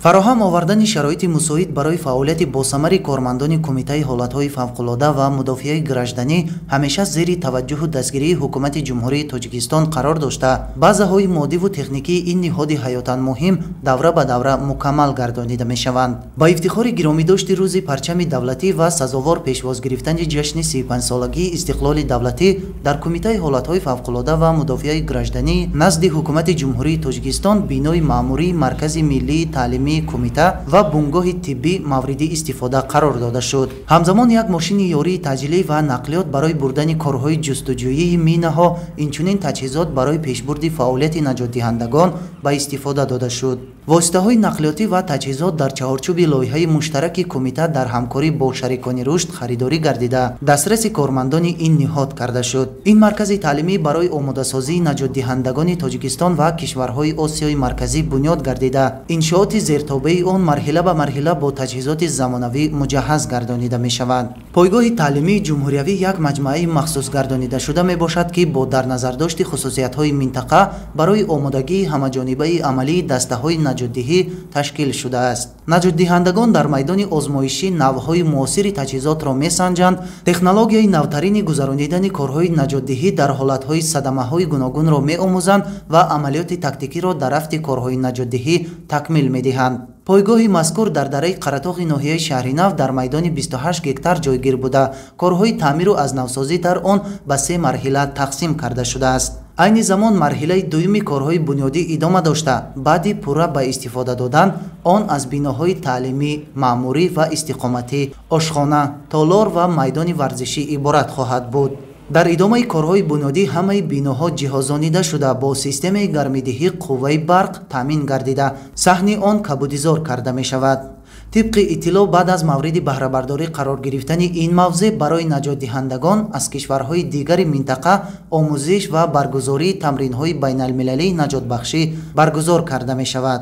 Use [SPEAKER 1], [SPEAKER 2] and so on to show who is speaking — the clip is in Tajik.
[SPEAKER 1] Фароҳам овардани шароити мусоид барои фаъолияти босамари кормандони Кумитаи ҳолатҳои фавқулода ва мудофиаи гражданӣ ҳамеша зери таваҷҷӯҳу дастгирии Ҳукумати Ҷумҳурии Тоҷикистон қарор дошта, базаҳои моддиву техникии ин ниҳоди ҳаётан муҳим давра ба давра мукаммал гардонида мешаванд. Ба ифтихори гиромидошти Рӯзи парчами давлатӣ ва сазовор пешвоз гирифтани ҷашни 35-солагии истиқлоли давлатӣ дар Кумитаи ҳолатҳои фавқулода ва мудофиаи гражданӣ назди Ҳукумати Ҷумҳурии Тоҷикистон бинои маъмурии Маркази миллии таълимии кумита ва бунгоҳи тиббӣ мавриди истифода қарор дода шуд. Ҳамзамон як мошини ёрии таъҷилӣ ва нақлиёт барои бурдани корҳои ҷустуҷӯии минаҳо, инчунин таҷҳизот барои пешбурди фаъолияти наҷотдиҳандагон ба истифода дода шуд. Воситаҳои нақлиётӣ ва таҷҳизот дар чаҳорчӯби лоиҳаи муштараки кумита дар ҳамкорӣ бо шарикони рушд харидорӣ гардида, дастраси кормандони ин ниҳод карда шуд. Ин маркази таълимӣ барои омодасозии наҷотдиҳандагони Тоҷикистон ва кишварҳои Осиёи Марказӣ бунёд гардида, иншооти зертобеи он марҳила ба марҳила бо таҷҳизоти замонавӣ муҷаҳҳаз гардонида мешаванд. Пойгоҳи таълимии ҷумҳуриявӣ як маҷмӯаи махсус гардонидашуда мебошад, ки бо дар назардошти хусусиятҳои минтақа барои омодагии ҳамаҷонибаи амалии дастаҳои наҷотдиҳӣ ташкил шудааст. Наҷотдиҳандагон дар майдони озмоишӣ навъҳои муосири таҷҳизотро месанҷанд, технологияи навтарини гузаронидани корҳои наҷотдиҳӣ дар ҳолатҳои садамаҳои гуногунро меомӯзанд ва амалиёти тактикиро дар рафти корҳои наҷотдиҳӣ такмил медиҳанд. Пойгоҳи мазкур дар дараи Қаратоғи ноҳияи Шаҳринав дар майдони 28 гектар ҷойгир буда, корҳои таъмиру аз навсозӣ дар он ба се марҳила тақсим карда шудааст. Айни замон марҳилаи дуюми корҳои бунёдӣ идома дошта, баъди пурра ба истифода додан он аз биноҳои таълимӣ, маъмурӣ ва истиқоматӣ, ошхона, толор ва майдони варзишӣ иборат хоҳад буд. Дар идомаи корҳои бунёдӣ ҳамаи биноҳо ҷиҳозонида шуда, бо системаи гармидиҳӣ қувваи барқ таъмин гардида, саҳни он кабудизор карда мешавад. Тибқи иттилоъ, баъд аз мавриди баҳрабардорӣ қарор гирифтани ин мавзеъ барои наҷотдиҳандагон аз кишварҳои дигари минтақа омӯзиш ва баргузории тамринҳои байналмилалии наҷотбахшӣ баргузор карда мешавад.